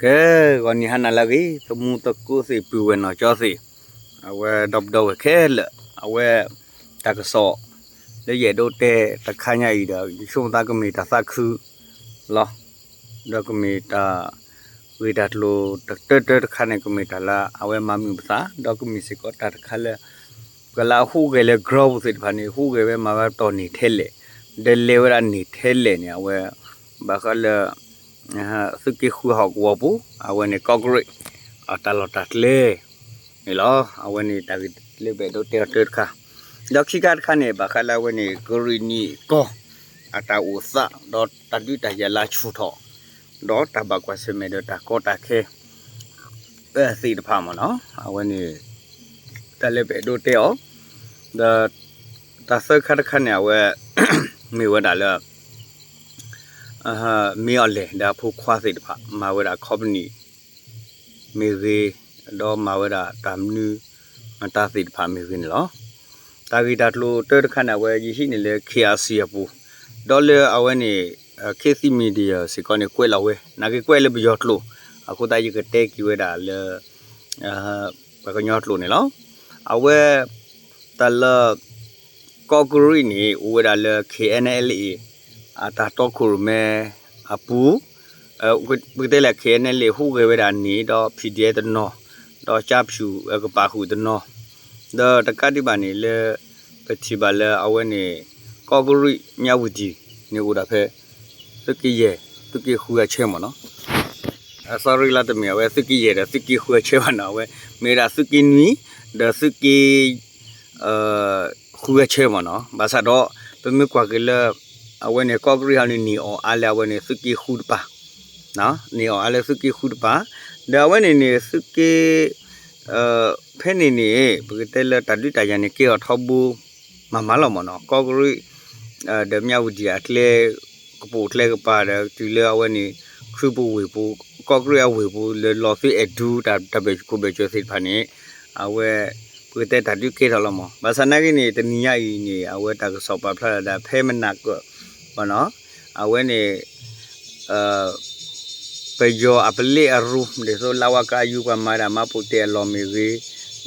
ကဲ ဂီၤနံၤဟါနၤလၢအဂ့ၤ သမူသကိးသ့ၣ် ပုၢ်ဝဲၢ်နီၢ်ကၠီသ့ၣ်, အဝဲဒီပုၢ်ဒီဝဲၢ်ခဲလၢာ် အဝဲ တၢ်ကစီၣ် လၢယအဲၣ်ဒိးတဲတခါညါအံၤဒီး ယဆိကမိၣ်သးကမ့ၢ်တၢ်သးခုလီၤ. ဒီးကမ့ၢ်တၢ်ဂ့ၢ်တၢ်ကျိၤတၢတၢတခါန့ၣ် ကမ့ၢ်တၢ်လၢအဝဲမၤမုာ်ပသး ဒီးကမ့ၢ်စ့ၢ်ကီးတၢ်တခါလၢ ပှၤလၢအဟူးဂဲၤလၢ ground ပူၤသ့ၣ်တဖၣ်န့ၣ် ဟူးဂဲၤဝဲမၤဝဲတီၢ်န့ၢ်ထဲလဲၣ်, ဒီးလဲၤဝဲဒၣ်န့ၢ်ထဲလဲၣ်န့ၣ် အဝဲ ဘၣ်ဃးလၢ သုးက့ဃုဟီၣ်ကဝီၤပူၤ အဝဲန့ၣ် ကီးကရံး အတၢ်လီၢ်တၢ်ကျဲန့ၣ်လီၤ. အဝဲန့ၣ်တၢ်ဂ့ၢ်လၢပအဲၣ်ဒိးတဲအီၤတၢတခါ, ဒီးခံခါတခါန့ၣ် ဘၣ်ဃးလၢအဝဲန့ၣ် ကရံးနံၣ်ကီၢ် အတၢ်အိၣ်သး ဒီးတၢ်ဒုးတၢ်ယၤလၢဆူၣ်ထီၣ် ဒီးတၢ်ဘၣ်ကွၢ်ဆၢၣ်မဲာ်ဒီးတၢ်ကီတၢ်ခဲ သ့ၣ်တဖၣ်မ့ၢ်နီၤ, အဝဲန့ၣ် တၢ်လၢပအဲၣ်ဒိးတဲအီၤ, ဒီး တၢ်သၢခါတခါန့ၣ် အဝဲ မ့ၢ်ဝဲဒၣ်လၢ မ့ၢ်အီၤလဲၣ် ဒီးအဖိခွါသ့ၣ်တဖၣ် မၤဝဲဒၣ် company မ့ၢ်ဂ့ၤ, ဒီးမၤဝဲဒၣ်တၢ်မနုၤ တၢ်သ့ၣ်တဖၣ်မ့ၢ်ဂ့ၤန့ၣ်လီၤ. တၢ်ဂ့ၢ်တၢ်ကျိၤတၢတခါန့ၣ် အဝဲယဟံးန့ၢ်လၢ K R C အပူၤ, ဒီးလၢအဝဲန့ၣ် ခေတ်သစ် Media စ့ၢ်ကီးန့ၣ် ကွဲးလီၤဝဲ နာ်က့ကွဲးလၢပယီၤကျိာ်, အဃိသတးယကတဲက့ၤဝဲဒၣ်လၢ ပှၤကညီကျိာ်န့ၣ်လီၤ. အဝဲ တၢ်လၢ ကီးကရံးန့ၣ် အိၣ်ဝဲဒၣ်လၢ K N L A အတၢ်တီခိၣ်ရိၣ်မဲအပူၤ, ပကတဲလၢ K N L A ဟူးဂဲၤဝဲဒၣ်န့ၣ် ဒီး P D F တနီၤ, ဒီးကၠါဖၠူၣ်ကပာ်ဃုာ်တနီၤ, ဒီးတကးဒံးဘၣ်န့ၣ်လၢ ပထံၣ်ဘၣ်လၢအဝဲန့ၣ် ကီးကရံး မၠၣ်ဝတံၣ်န့ၣ်အိၣ်ဒၣ်ဖဲ သုးက့ယဲၢ် သုးက့ဃုအဆၢမ့ၢ်နီၤ, sorry လၢတမ့ၢ်အဝဲသုးက့ယဲၢ်ဒီးသုးက့ဃုအဆၢဘၣ်နီၤ, အဝဲ မ့ၢ်ဝဲဒၣ်သုးက့နွံ ဒီးသုးက့ ဃုအဆၢမ့ၢ်နီၤ, ဘၣ်ဆၣ်ဒီး ပမ့ၢ်ကွၢ်က့ၤလၢ အဝဲန့ၣ် ကီးကရံးဟီန့ၣ် န့ၢ်အီၣ်အါလၢအဝဲန့ၣ် သုးက့ဃုတပၤ, န့ၢ်အီၣ်အါလၢသုးက့ဃုတပၤ, ဒီးအဝဲန့ၣ်န့ၣ် သုးက့ ဖဲန့ၣ်န့ၣ် ပကတဲလၢတၢ်ဒုးတၢ်ယၤန့ၣ် ကဲထီၣ်ထီဘိ မၤမၤလီၤမ့ၢ်နီၤ, ကီးကရံး ဒီးမၠၣ်ဝတံၣ်အကျဲ ကပိာ်ကျဲကပၤဒီး တုၤလၢအဝဲန့ၣ် ခရံာ်ပူၤဝ့ၢ်ပူၤ ကီးကရံးအဝ့ၢ်ပူၤ လၢလီၤသုးအဲၣ်ဒူတၢ်ဘၢၣ်ခိၣ်ဘၢၣ်စၢၤသ့ၣ်တဖၣ်န့ၣ် အဝဲ ပကတဲတၢ်ဒုးကဲထီၣ်လီၤမ့ၢ်, ဘၣ်ဆၣ်နာ်က့န့ၣ် တနံၤညါအံၤန့ၣ် အဝဲတၢ်ကစီၣ်ပာ်ဖျါလၢဒၣ်ဖဲမနၤကၢၢ် မ့ၢ်နီၤ, အဝဲန့ၣ် ပယီၤအပလ့အရူ ဒ်သိးလၢဝါကါယူပှၤမၤဒၣ်မၤပိာ်တဲာ်အလီၢ်မ့ၢ်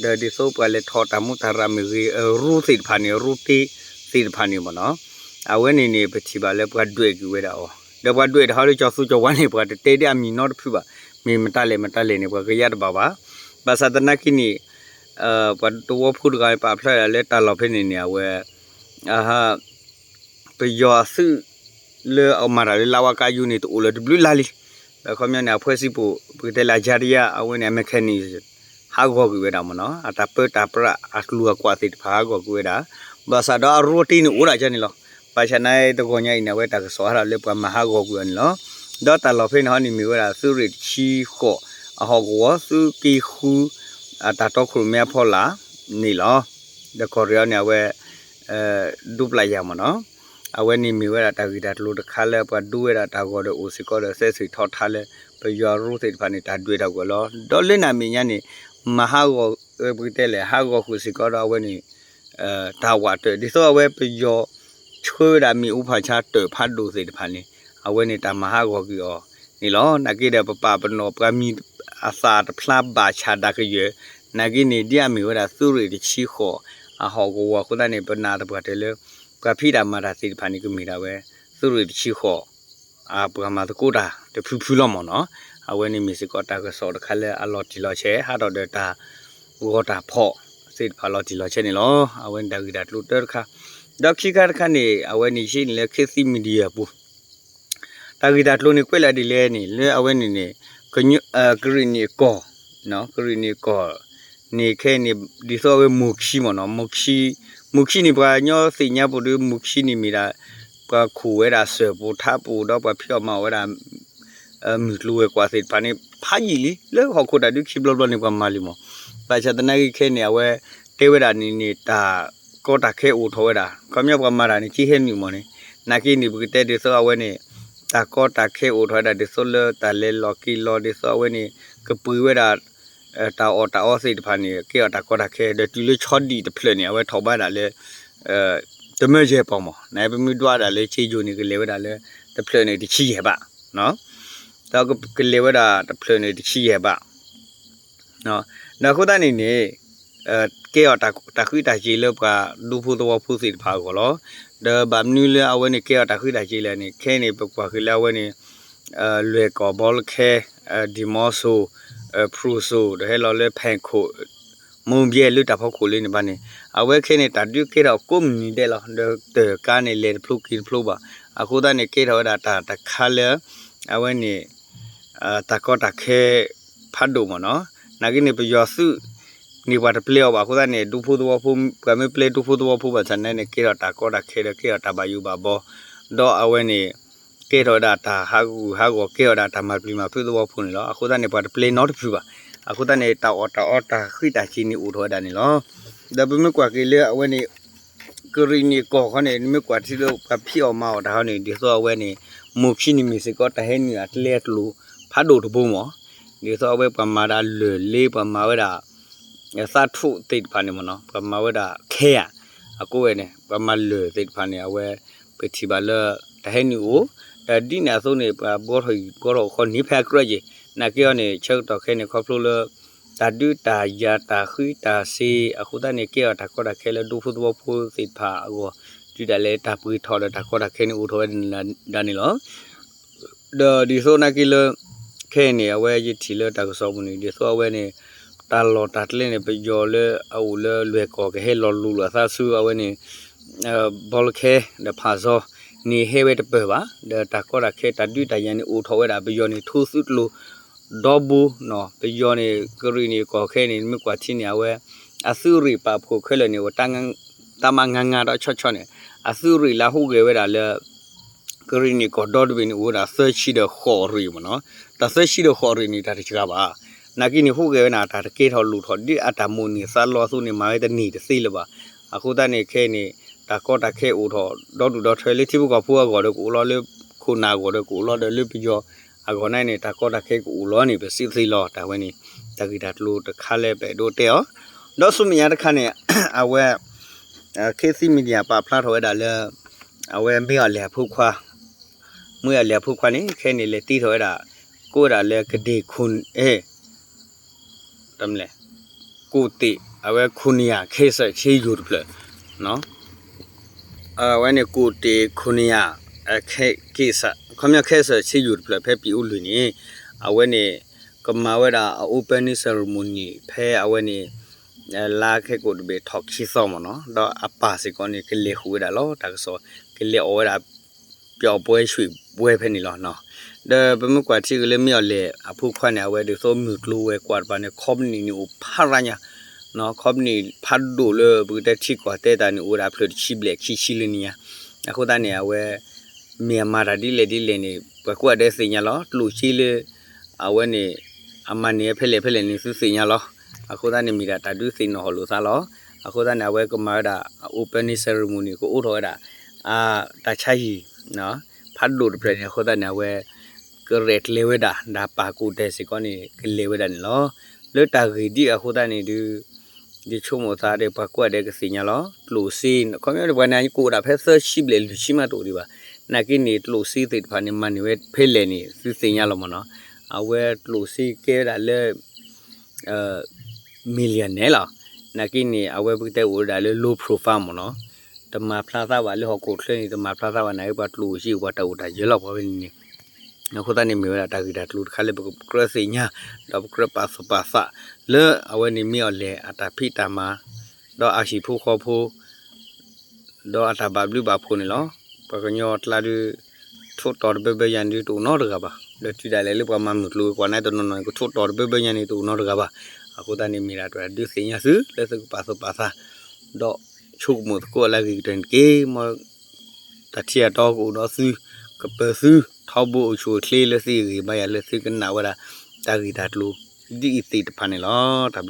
ဂ့ၤ, ဒီးဒ်သိးပှၤလဲၤထီၣ်တၢ်မူတၢ်ရၢမ့ၢ်ဂ့ၤ အရူသ့ၣ်တဖၣ်န့ၣ် အရူတ့သ့ၣ်တဖၣ်န့ၣ်မ့ၢ်နီၤ, အဝဲန့ၣ်န့ၣ် ပထံၣ်ဘၣ်လၢပှၤဒွဲၣ်က့ၤဝဲဒၣ်အီၤ, ဒီးပှၤဒွဲၣ်တဟီလၢကၠီၤသူကၠီၤဝါန့ၣ် ပှၤတတဲဒ်အမံၤနီတဖုဘၣ်, မ့ၢ်မတၤလဲၣ်မတၤလဲၣ်န့ၣ် ပှၤကယါတဘၣ်ဘၣ်, ဘၣ်ဆၣ်သနာ်က့န့ၣ် ပှၤတဝီဖိတဂၤပာ်ဖျါဒၣ်လၢတၢ်လီၢ်ဖဲန့ၣ်န့ၣ် အဝဲ ပယီၤအသုးလၢအမၤတၢ်လၢလၢဝါကါယူန့ၣ် တအိၣ်လၢၤတဘျုးလါလံ. ဒီးခီပညီန့ၣ် အဖှဲစံပူၤ ပကတဲလၢအယါတယါ အဝဲန့ၣ် အ mechanic ဟးဂီၤကွံာ်ဝဲဒၣ်မ့ၢ်နီၤ, အတၢ်ပၢတၢ်ပြးအကျိၤအကွာ်သ့ၣ်တဖၣ်ဟးဂီၤကွံာ်ဝဲဒၣ်, ဘၣ်ဆၣ်ဒီးအရူတ့န့ၣ်အိၣ်ဒၣ်ယါန့ၣ်လီၤ. ဘၣ်ဆၣ်နာ်တဂီၤညါအံၤန့ၣ် အဝဲတၢ်ကစီၣ်ဟးထီၣ်လၢပှၤမၤဟးဂီၤကွံာ်အီၤန့ၣ်လီၤ. ဒီးတၢ်လီၢ်ဖဲန့ၣ်ဟီန့ၣ်မ့ၢ်ဝဲဒၣ် သုးရ့ၣ်တဆံဃိး အဟီၣ်ကဝီၤ သုးက့ဃု အတၢ်တီခိၣ်ရိၣ်မဲအဖီလာ်န့ၣ်လီၤ. ဒီးကီၢ်ရ့ၣ်အီၤန့ၣ် အဝဲ ဒိပျၢ်ယၤမ့ၢ်နီၤ, အဝဲန့ၣ်မ့ၢ်ဝဲဒၣ်တၢ်ဂ့ၢ်တၢ်ကျိၤတခါလၢပှၤဒိဝဲဒၣ်တၢ်ဂီၤဒီးအိၣ်စ့ၢ်ကီးဒီး သဲစ့ၣ်ထီၣ်ထါလၢ ပယီၤရူသ့ၣ်တဖၣ်န့ၣ် တၢ်ဒွဲၣ်တၢ်ဂီၤလီၤ. ဒီးလၢနၤမဲာ်ညါန့ၣ် မၤဟးဂီၤ ပကတဲလဲၣ် ဟးဂီၤဃုာ်စ့ၢ်ကီးဒီးအဝဲန့ၣ် တၢ်ဝးတၢၢ် ဒ်သိးအဝဲပယီၤ ဆှၢဝဲဒၣ်မ့ၣ်အူဖးဆါတၢၢ်ဖးဒိၣ်သ့ၣ်တဖၣ်န့ၣ် အဝဲန့ၣ်တၢ်မၤဟးဂီၤကွံာ်အီၤန့ၣ်လီၤ. နာ်က့ဒီးပပာ်ပနီၣ်ပှၤမံၤအသးတဖျါဘၣ်ဆၣ်ဒၣ်ကယၢၢ်, နာ်က့န့ၣ် ဒ်အမ့ၢ်ဝဲဒၣ်သုးရ့ၣ်တဆံဃိး အဟီၣ်ကဝီၤအဃိသတးန့ၣ် ပနာ်သပှၢ်တၢၢ်လၢ ပှၤဖံးတၢ်မၤတၢ်သ့ၣ်တဖၣ်န့ၣ် ကမ့ၢ်ဒၣ်ဝဲ သုးရ့ၣ်တဆံဃိး အပှၤမၤသကိးတၢ်တဖုဖုလီၤမ့ၢ်နီၤ. အဝဲန့ၣ်မ့ၢ်စ့ၢ်ကီးတၢ်ကစီၣ်တခါလၢအလီၤတံၢ်လီၤဆဲး ဟးထီၣ်ဒီးတၢ်ဂီၤတၢ်ဖီၣ်သ့ၣ်တဖၣ်လီၤတံၢ်လီၤဆဲးန့ၣ်လီၤ. အဝဲန့ၣ်တၢ်ဂ့ၢ်တၢ်ကျိၤတၢတခါ, ဒီးခံခါတခါန့ၣ် အဝဲန့ၣ်ယဟံးန့ၢ်လၢ ခေတ်သစ် Media အပူၤ တၢ်ဂ့ၢ်တၢ်ကျိၤန့ၣ် ကွဲးလၢဒ်လဲၣ်န့ၣ် လၢအဝဲန့ၣ်န့ၣ် ကရ့ၣ်နံၣ်ကီၢ်, ကရ့ၣ်နံၣ်ကီၢ်န့ၣ် ခဲအံၤန့ၣ် ဒ်သိးအဝဲမိၢ်ခံမ့ၢ်နီၤ, မိၢ်ခံ, မိၢ်ခံန့ၣ် ပှၤကညီသ့ၣ်ညါပိၢ်ဒီး မိၢ်ခံန့ၣ်မ့ၢ်ဒၣ် ပှၤခိၣ်ဝဲဒၣ်စၢၢ်ပူၤထးပူၤ ဒီးပှၤဖံးအီၣ်မၤအီၣ်ဝဲဒၣ် မုၢ်ကျိၤဝဲၤကွာ်သ့ၣ်တဖၣ်န့ၣ် ဖးယံာ်လံ လၢဟီၣ်ခိၣ်တၢ်ဒုးခံဘျီဘျီန့ၣ် ပှၤမၤလံမး. ဘၣ်ဆၣ်သနာ်က့ခဲန့ၣ် အဝဲတဲဝဲဒၣ်န့ၣ်န့ၣ် တၢ်ကီတၢ်ခဲအိၣ်ထီၣ်ဝဲဒၣ် ခီပညီပှၤမၤတၢ်န့ၣ် က့ဟဲနုာ်မးန့ၣ် နာ်က့န့ၣ် ပကတဲဒ်သိးအဝဲန့ၣ် တၢ်ကီတၢ်ခဲအိၣ်ထီၣ်ဝဲဒၣ် ဒ်သိးလၢတၢ်လဲၤလီၤက့ၤလီၤ ဒ်သိးအဝဲန့ၣ် ကပှ့ၤဝဲဒၣ် တၢ်အီၣ်တၢ်အီသ့ၣ်တဖၣ်န့ၣ် ကဲအီၤတၢ်ကီတၢ်ခဲ ဒီးတုၤလၢဆီဒံၣ်တဖျၢၣ်န့ၣ် အဝဲထီၣ်ဘးဒၣ်လၢ တမၢယဲၢ်ပီၢ်မး နပမ့ၢ်ဒွးဒၣ်လၢက့ယိၤန့ၣ် ကလဲၤဝဲဒၣ်လၢ တဖျၢၣ်န့ၣ် တဆံယဲၢ်ဘး ဒီးကလဲၤဝဲဒၣ်တဖျၢၣ်န့ၣ်တဆံယဲၢ်ဘး ဒီးအဃိသတးန့ၣ်န့ၣ် ကဲထီၣ်တၢ်ဃံးတၢ်စ့ၤလၢပှၤဒူဖိသဝီဖိသ့ၣ်တဖၣ်အဂီၢ်လီၤ. ဒီးဘၣ်မနုၤလၢအဝဲန့ၣ်ကဲထီၣ်တၢ်ဃံးတၢ်စ့ၤလဲၣ်န့ၣ် ခဲအံၤန့ၣ် ပကွၢ်က့ၤလၢအဝဲန့ၣ် လွဲၢ်ကီၢ် ဘီလခဲ ဒံၣ်မီဆိၣ် ဖရူၤစိၤ ဒီးဟဲလီၤလၢဖဲၣ်ခိၣ် မိၢ်ဘျဲၣ်လၢတၢ်ဖီခိၣ်လၢန့ၣ်ဘၣ်န့ၣ် အဝဲခဲအံၤန့ၣ် တၢ်ဒုးကဲထီၣ်ကိးမုၢ်နံၤဒဲးလီၤ. ဒီးတၢ်ကါန့ၣ် လဲၤတဖျိက့ၤတဖျိဘၣ်. အဃိသတးန့ၣ် ကဲထီၣ်ဝဲဒၣ်တၢ်တခါလၢ အဝဲန့ၣ် တၢ်ကီတၢ်ခဲဖးဒိၣ်မ့ၢ်နီၤ. နာ်က့န့ၣ် ပယီၤသုးန့ၣ် ပှၤတပျဲအီၤဘၣ်. အဃိသတးန့ၣ် ဒူဖိသဝီဖိ ပှၤမ့ၢ်ပျဲဒူဖိသဝီဖိဘၣ်ဆၣ်န့ၣ် ကဲထီၣ်တၢ်ကီတၢ်ခဲဒီး ကဲထီၣ်တၢ်ဘၣ်ယိၣ်ဘၣ်ဘီ ဒီးအဝဲန့ၣ် ကဲထီၣ်ဝဲဒၣ်တၢ်ဟးဂူာ်ဟးဂီၤ ကဲထီၣ်ဝဲဒၣ်တၢ်မၤပျံၤမၤဖုးသဝီဖိန့ၣ်လီၤ. အဃိသတးန့ၣ် ပှၤတပျဲနီတဖုဘၣ်. အဃိသတးန့ၣ် တၢ်အီၣ်တၢ်အီတၢ်ဃံးတၢ်စ့ၤန့ၣ်အိၣ်ထီၣ်ဝဲဒၣ်န့ၣ်လီၤ. ဒီးပမ့ၢ်ကွၢ်က့ၤလၢအဝဲန့ၣ် ကရံၣ်နံၣ်ကီၢ်ခီန့ၣ် နမ့ၢ်ကွၢ်ထံလၢပှၤဖံးအီၣ်မၤအီၣ်တၢ်ခီန့ၣ် ဒ်သိးအဝဲန့ၣ် မိၢ်ခံန့ၣ်မ့ၢ်စ့ၢ်ကီး တၢ်ဟဲနုာ်အကျဲအကျိၤဖးဒိၣ်တဘိမ့ၢ် ဒ်သိးအဝဲပှၤမၤဒၣ်လၢၢ်လ့ ပှၤမၤဝဲဒၣ် သးထူၣ်သ့ၣ်တဖၣ်န့ၣ်မ့ၢ်နီၤ ပှၤမၤဝဲဒၣ်ခဲဧါ အကိးဝဲန့ၣ် ပှၤမၤလၢၢ်သ့ၣ်တဖၣ်န့ၣ် အဝဲ ပထံၣ်ဘၣ်လၢ တၢ်ဟဲနုာ်အိၣ် ဒီးဒ်န့ၣ်အသိးန့ၣ် ပှၤဘှီထီၣ်ယံၤဘှီထီၣ်ခီန့ၣ် ဖဲအကြၢးက့ၤ နာ်က့အီၤန့ၣ် ဆၢကတီၢ်ခဲအံၤန့ၣ် ခီဖျိလၢ တၢ်ဒုးတၢ်ယၤတၢ်ဃံးတၢ်စ့ၤ အဃိသတးန့ၣ် ကဲထီၣ်တၢ်ကီတၢ်ခဲလၢဒူဖိသဝီဖိသ့ၣ်တဖၣ်အဂီၢ် တုၤဒၣ်လဲာ်တၢ်ပှ့ၤထီၣ်ဒီးတၢ်ကီတၢ်ခဲန့ၣ်အိၣ်ထီၣ်ဝဲဒၣ်န့ၣ်လီၤ. ဒီးဒ်သိးနာ်က့လၢ ခဲအံၤန့ၣ် အဝဲယထံၣ်လၢတၢ်ကစီၣ်ပူၤန့ၣ် ဒ်သိးအဝဲန့ၣ် တၢ်လီၢ်တၢ်ကျဲန့ၣ် ပယီၤလၢအအိၣ်လၢလွဲၢ်ကီၢ်ကဟဲလီၤလူၤလိာ်အသးဆူအဝဲန့ၣ် ဘီလခဲ ဒီးဖးစီၤန့ၣ်ဟဲဝဲတပၢၢ်ဘၣ် ဒီးတၢ်ကီတၢ်ခဲတၢ်ဒုးတၢ်ယၤန့ၣ်အိၣ်ထီၣ်ဝဲဒၣ် ပယီၤန့ၣ်ထိသုးကျိၤဒီဘိနီၤ ပယီၤန့ၣ် ကရံၣ်နံၣ်ကီၢ်ခဲအံၤန့ၣ် နမ့ၢ်ကွၢ်ထံန့ၣ် အဝဲ အသုးရ့ၣ်ပာ်ဖှိၣ်ခဲလၢာ်န့ၣ် အိၣ်တၢ်မၤငါငါဒီးဆီဆီန့ၣ် အသုးရ့ၣ်လၢဟူးဂဲၤဝဲဒၣ်လၢ ကရံၣ်နံၣ်ကီၢ်ဒီတဘ့ၣ်န့ၣ် အိၣ်ဝဲဒၣ်သၢဆံဒီးဃိးရ့ၣ်မ့ၢ်နီၤ တၢ်သၢဆံဒီးဃိးရ့ၣ်န့ၣ် တၢ်တစှၤဘၣ် နာ်က့န့ၣ် ဟူးဂဲၤဝဲန့ၣ် တၢ်တကဲထီၣ်လိၣ်ထီၣ်ဒ်အတၢ်မိၣ်န့ၢ်သးလီအသိးန့ၣ် မၤဝဲတန့ၢ်တသ့လၢၤဘၣ်. အဃိသတးန့ၣ် ခဲအံၤန့ၣ် တၢ်ကီတၢ်ခဲအိၣ်ထီၣ်ဒီဒူၣ်ဒီထၢလၢထံဖိကီၢ်ဖိအဂီၢ်ဒီးကအိၣ်လီၤ လၢခိၣ်နၢ်အဂီၢ်ဒီးကအိၣ်လီၤ ဒီးလၢပယီၤအဂီၢ်န့ၣ် တၢ်ကီတၢ်ခဲကအိၣ်လီၤန့ၣ် ပစံးသ့လီၤ တၢ်ဝဲန့ၣ် တၢ်ဂ့ၢ်တၢ်ကျိၤတခါလၢပအဲၣ်ဒိးတဲအီၤ ဒီးဆူမဲာ်ညါတခါန့ၣ် အဝဲ ခ့သံမံၤဒံယၤပာ်ဖျါထီၣ်ဝဲဒၣ်လၢ အဝဲမ့ၢ်အီၣ်လဲၣ်အဖိခွါ မ့ၢ်အီၣ်လဲၣ်အဖိခွါန့ၣ် ခဲအံၤန့ၣ် လဲၤတ့ထီၣ်ဝဲဒၣ် ကိးဝဲဒၣ်လၢကဒ့ၣ်ခိၣ် အဲၣ် တမလဲၣ် ကိးတ့ၢ် အဝဲခိၣ်နံၣ်ယၢ် ခဲစၢၣ်ဆ့ယိၤတဖျၢၣ် အဝဲန့ၣ်ကိးတ့ၢ်ခိၣ်နံၣ်ယၢ် ခီပညီခဲစၢၣ်ဆ့ယိၤတဖျၢၣ် ဖဲပံၤအိလံၢ်န့ၣ် အဝဲန့ၣ် ကမၤဝဲဒၣ်အ opening ceremony ဖဲအဝဲန့ၣ် လါခဲကိာ်တဘ့ၣ်ထီၣ်ခံသီမ့ၢ်နီၤ ဒီးအပၢ်စ့ၢ်ကီးန့ၣ် ကလဲၤဃုာ်ဝဲဒၣ်လီၤ တၢ်ကစီၣ် ကလဲၤအီၣ်ဝဲဒၣ် ပျော်ပွဲရွှင်ပွဲဖဲန့ၣ်လီၤ. ဒီးပမ့ၢ်ကွၢ်ထံက့ၤလၢမ့ၢ်အီၣ်လဲၣ်အဖိခွါန့ၣ် အဝဲဒ်သိးမုၢ်ကျိၤဝဲၤကွာ်တဖၣ်န့ၣ် ခီပနံၣ်န့ၣ်အိၣ်ဖးရါညါ ခီပနံၣ်ဖးဒိၣ်လၢပကတဲထံကီၢ်တဲတၢ်န့ၣ် အိၣ်ဝဲဒၣ်အဖျၢၣ်တဆံဘျဲၣ်ခံဆံလၢနံၤညါ အဃိသတးန့ၣ် အဝဲ မ့ၢ်အမၤတၢ်ဒ်လဲၣ်ဒ်လဲၣ်န့ၣ် ပှၤကိးဂၤဒဲးသ့ၣ်ညါလီၤ ကျိၣ်စ့လၢ အဝဲန့ၣ် အမၤန့ၢ်ဖဲလဲၣ်ဖဲလဲၣ်န့ၣ် သုသ့ၣ်ညါလီၤ. အဃိသတးန့ၣ်မ့ၢ်ဒၣ်တၢ်ဒုးသ့ၣ်နီၣ်ဟီၣ်လိာ်သးလီၤ. အဃိသတးန့ၣ် အဝဲကမၤဝဲဒၣ် opening ceremony ကအိးထီၣ်ဝဲဒၣ် တၢ်ဆါဟံၣ် ဖးဒိၣ်တဖျၢၣ်န့ၣ် အဃိသတးန့ၣ် အဝဲ ကရဲၣ်ကျဲၤဝဲဒၣ် ဒီးပၢ်ကိးတဲစ့ၢ်ကီးန့ၣ် ကလဲၤဝဲဒၣ်န့ၣ်လီၤ. လၢတၢ်ဂ့ၢ်ဒ်အဃိသတးန့ၣ်ဒုး ယဆိကမိၣ်သးဒီး ပှၤကိးဂၤဒဲးကသ့ၣ်ညါလီၤ ကျိၣ်စ့ ခီပညီန့ၣ်ပှၤန့ၣ်ကိးဝဲဒၣ်ဖဲသၢဆံဘျဲၣ်လွံၢ်ဆံမးတအိၣ်ဒံးဘၣ်. နာ်က့န့ၣ် ကျိၣ်စ့သ့ၣ်တဖၣ်န့ၣ် မၤန့ၢ်ဝဲဖဲလဲၣ်န့ၣ် သုသ့ၣ်ညါလီၤမ့ၢ်နီၤ. အဝဲကျိၣ်စ့ကဲဝဲဒၣ်လၢ millionaire လီၤ. နာ်က့န့ၣ် အဝဲပကတဲအိၣ်ဝဲဒၣ်လၢ low profile မ့ၢ်နီၤ. တမၤဖျါသးဘၣ်လၢဟီၣ်ခိၣ်ချၢန့ၣ် တမၤဖျါသးဘၣ် နာ်က့ပှၤကျိၣ်စ့ပှၤတၢ်အိၣ်တၢ်ယၢၤလီၤ ပှၤဝဲန့ၣ်န့ၣ် အဃိသတးန့ၣ် မ့ၢ်ဝဲဒၣ်တၢ်ဂ့ၢ်တၢ်ကျိၤတခါလၢပကြၢးသ့ၣ်ညါ ဒီးပကြၢးပာ်သူၣ်ပာ်သး လၢအဝဲန့ၣ်မ့ၢ်အီၣ်လဲၣ်အတၢ်ဖံးတၢ်မၤ ဒီးအဟံၣ်ဖိဃီဖိ ဒီးအတၢ်ဘၣ်ဘျုးဘၣ်ဖှိၣ်န့ၣ်လီၤ. ပှၤကညီအကျါဒုး ထိးတီၤတဘၢဘၢညါန့ၣ်ဒုးတအိၣ်နီတဂၤဘၣ်. ဒီးတုၤဒၣ်လဲာ်လၢပှၤမၤမုၢ်ကျိၤဝဲၤကွာ်န့ၣ်တနီၤနီၤန့ၣ် ကထိးတီၤတဘၢဘၢညါန့ၣ်တအိၣ်နီတဂၤဘၣ်. အဃိသတးန့ၣ် မ့ၢ်ဒၣ်တၢ်ဒုးသ့ၣ်ညါသု လၢသုကပာ်သူၣ်ပာ်သး ဒီးဆိကမိၣ်သကိးအလၢအဂ့ၤကတၢၢ်န့ၣ်တက့ၢ်. မ်တၢ်ထံၣ်အတီကအိၣ်ဒီးသု ကပၢၤသု ထီဘိအိၣ်ဆူၣ်အိၣ်ချ့လၢသုဂံၢ်ဘါယၤလၢသုကနၣ်ဝဲဒၣ် တၢ်ဂ့ၢ်တၢ်ကျိၤ ဒ်အံၤသ့ၣ်တဖၣ်န့ၣ်လီၤ. တၢ်ဘျုး